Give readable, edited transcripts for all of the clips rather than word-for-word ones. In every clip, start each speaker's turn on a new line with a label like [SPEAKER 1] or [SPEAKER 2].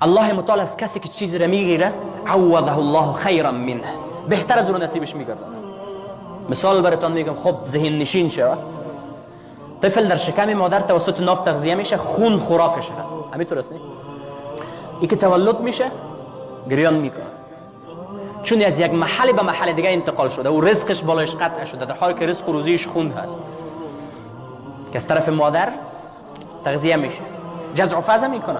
[SPEAKER 1] الله متعال از کسی که چیزی را میگیره، عوضه الله خیرا منه، بهتر از او نصیبش میگردانه. مثال براتان میگم، خب ذهن نشین شوه. طفل در شکم مادر توسط ناف تغذیه میشه، خون خوراکش هست، همینطور است. ای که تولد میشه گریان میکنه، چون از یک محل به محل دیگه انتقال شده و رزقش بالایش قطع شده، در حالی که رزق و روزیش خون هست که از طرف مادر تغذیه میشه، جزع و فزع میکنه.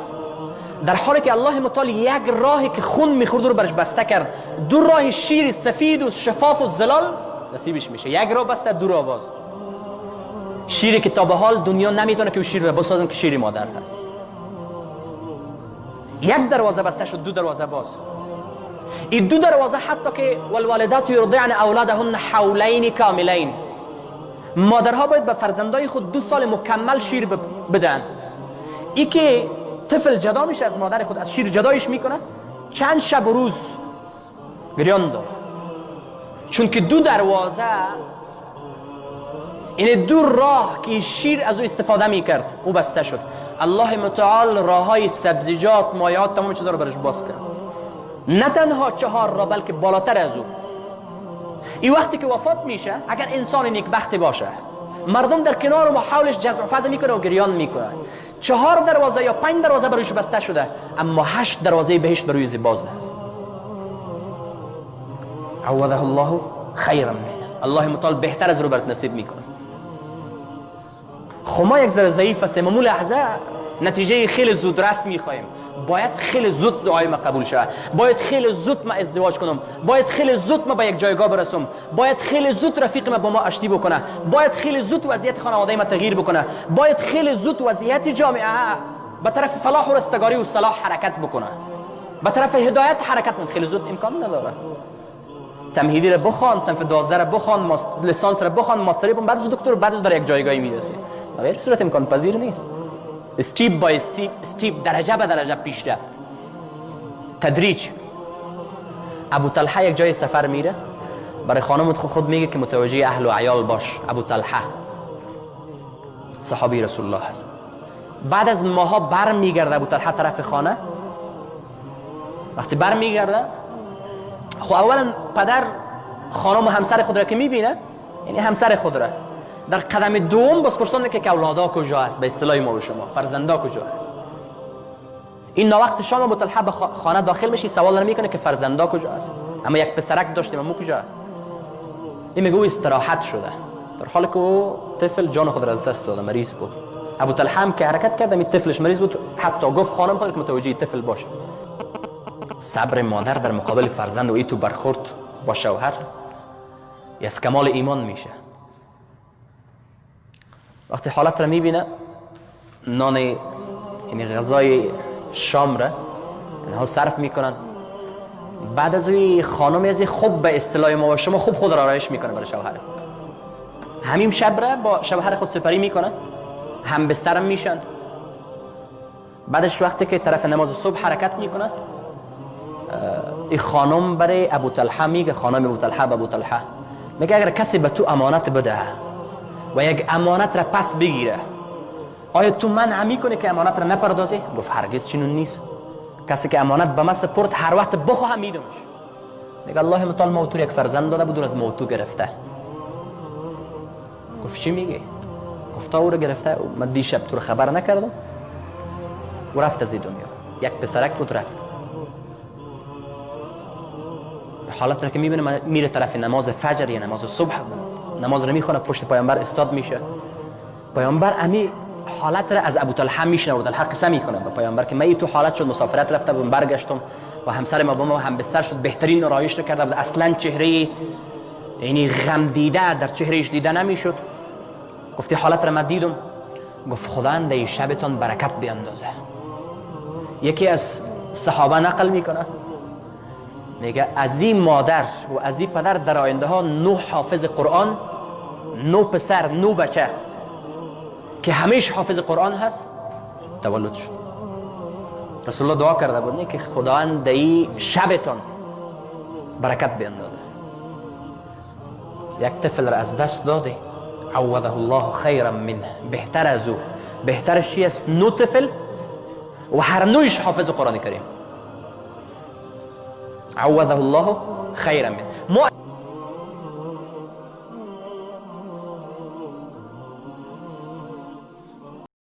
[SPEAKER 1] در حالی که الله متعال یک راهی که خون میخورد رو برش بسته کرد، دو راه شیر سفید و شفاف و زلال نصیبش میشه. یک راه بسته، دو راه باز. شیری که تا به حال دنیا نمیتونه که شیر رو بسازن که شیر مادر هست. یک دروازه بسته شد، دو دروازه باز. این دو دروازه حتی که والوالدات یرضعن اولادهن حولین کاملین، مادرها باید به فرزندای خود 2 سال مکمل شیر بدن. ای که طفل جدا میشه از مادر خود، از شیر جدایش میکنه، چند شب و روز گریان داره، چون که دو دروازه، این دو راه که شیر از او استفاده میکرد او بسته شد. الله متعال راههای سبزیجات، مایعات، تمام چیزا رو برش باز کرد. نه تنها 4 راه بلکه بالاتر از او. این وقتی که وفات میشه، اگر انسان نیکبخت باشه، مردم در کنار و حولش جزع و فزع میکنه و گریان میکنه. 4 دروازه یا 5 دروازه برایش بسته شده، اما 8 دروازه بهشت بروی باز است. عوضه الله خیرا منه، الله متعال بهتر از رو برات نصیب میکنه. خب ما یک ذره ضعیف هستیم، ما لحظه نتیجه خیلی زود رس میخوایم. باید خیلی زود دعای ما قبول شود، باید خیلی زود ما ازدواج کنم، باید خیلی زود ما به یک جایگاه برسم، باید خیلی زود رفیق ما با ما آشتی بکنه، باید خیلی زود وضعیت خانواده ما تغییر بکنه، باید خیلی زود وضعیت جامعه به طرف فلاح و رستگاری و صلاح حرکت بکنه، به طرف هدایت حرکت کنه. خیلی زود امکان نداره. تمهیدی رو بخوان، صنف 12 رو بخوان، لیسانس رو بخوان، ماستری بخوان، بعد دکتر، بعد در یک جایگاهی میرسی. غیر صورت امکان پذیر نیست. step by step، درجه به درجه پیش رفت، تدریج. ابو طلحه یک جای سفر میره، برای خانم خود میگه که متوجه اهل و عیال باش. ابو طلحه صحابی رسول الله هست. بعد از ماها بر میگرده ابو طلحه طرف خانه. وقتی بر میگرده، خب اولا پدر خانم و همسر خود را که میبینه، یعنی همسر خود را، در قدم دوم باز پرسان میکنه که اولادا کجا است، به اصطلاح ما و شما فرزندا کجا است. این وقت شام ابو طلحه به خانه داخل میشه، سوال رو میکنه که فرزندا کجا است، اما یک پسرک داشتیم، اما کجا است؟ این میگه او استراحت شده، در حالی که او طفل جان خود را از دست داده، مریض بود. ابو طلحه هم که حرکت کرد، این طفلش مریض بود، حتی گفت خانم خود که متوجه طفل باشه. صبر مادر در مقابل فرزند و ای تو برخورد با شوهر از کمال ایمان میشه. وقتی حالت را میبینه، نان یعنی غذای شام را اینها صرف میکنن. بعد از اوی خانم از خوب به اصطلاح ما و شما خوب خود را آرایش میکنه برای شوهر. همین شب را با شوهر خود سپری میکنه، هم بسترم میشن. بعدش وقتی که طرف نماز صبح حرکت میکنه، این خانم برای ابو طلحه میگه، خانم ابو طلحه به ابو طلحه میگه اگر کسی به تو امانت بده و یک امانت را پس بگیره، آیا تو منع میکنی که امانت را نپردازی؟ گفت هرگز چنین نیست. کسی که امانت به من سپرد هر وقت بخواهم میدمش. میگه الله متعال موتور یک فرزند داده بود از موتو گرفته. گفت چی میگه؟ گفت او رو گرفته، من دیشب تو رو خبر نکردم، و رفت از این دنیا. یک پسرک بود رفت. حالت را که میبینه میره طرف نماز فجر یا نماز صبح، نماز رو میخونه، پشت پیامبر استاد میشه. پیامبر امی حالت را از ابو طلحه میشنه، ابو طلحه قصه میکنه به پیامبر که من تو حالت شد، مسافرت رفته بودم، برگشتم و همسر ما با ما هم بستر شد، بهترین آرایش رو کرده بود، اصلا چهره یعنی غم دیده در چهرهش دیده نمیشد. گفتی حالت را من دیدم. گفت خداوند ای شبتان برکت بیاندازه. یکی از صحابه نقل میکنه، میگه از این مادر و از این پدر در آینده ها 9 حافظ قرآن، 9 پسر، 9 بچه که همیشه حافظ قرآن هست تولد شد. رسول الله دعا کرده بود نه که خداوند ای شبتان برکت بیاندازه. یک طفل را از دست داده، عوضه الله خیرا منه، بهتر از او. بهترش چی است؟ 9 طفل و هر نویش حافظ قرآن کریم. عوضه الله خیرا من.